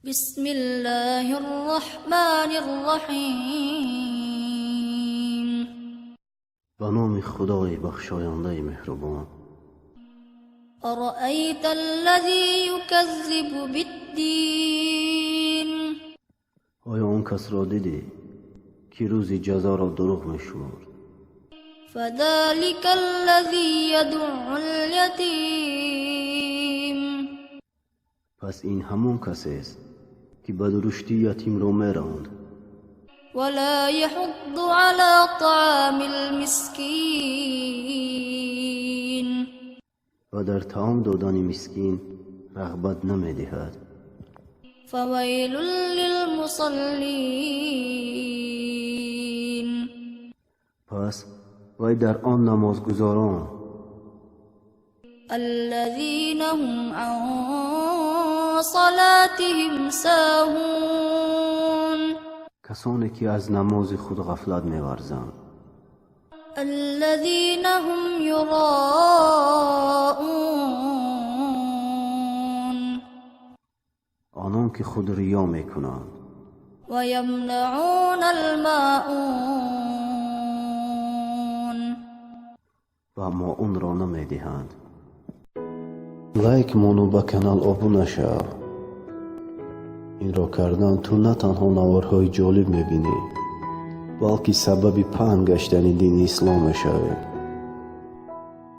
بسم الله الرحمن الرحيم. Ба номи Худои бахшояндаи меҳрубон. أرأيت الذي يكذب بالدين؟ Оё он касро дидӣ, ки рӯзи ҷазоро дурӯғ мешуморд? فذلك الذي يدع اليتيم. Пас ин ҳамон касест, ки ба дуруштӣ ятимро меронд. ولا يحض على طعام المسكين. Ва дар таом додани мискин рағбат намедиҳад. فويل للمصلين. Пас вай дар он намозгузорон, الذين هم عن صلاتهم ساهون. Касоне ки аз намози худ ғафлат меварзанд. الذين هم يراءون. Онон ки худ риё мекунанд. ويمنعون الماعون. Ва моунро намедиҳанд. Лайк мону ба канал обуна шав. Инро кардан ту на танҳо наворҳои ҷолиб мебинӣ, балки сабаби паҳн гаштани дини ислом мешавӣ.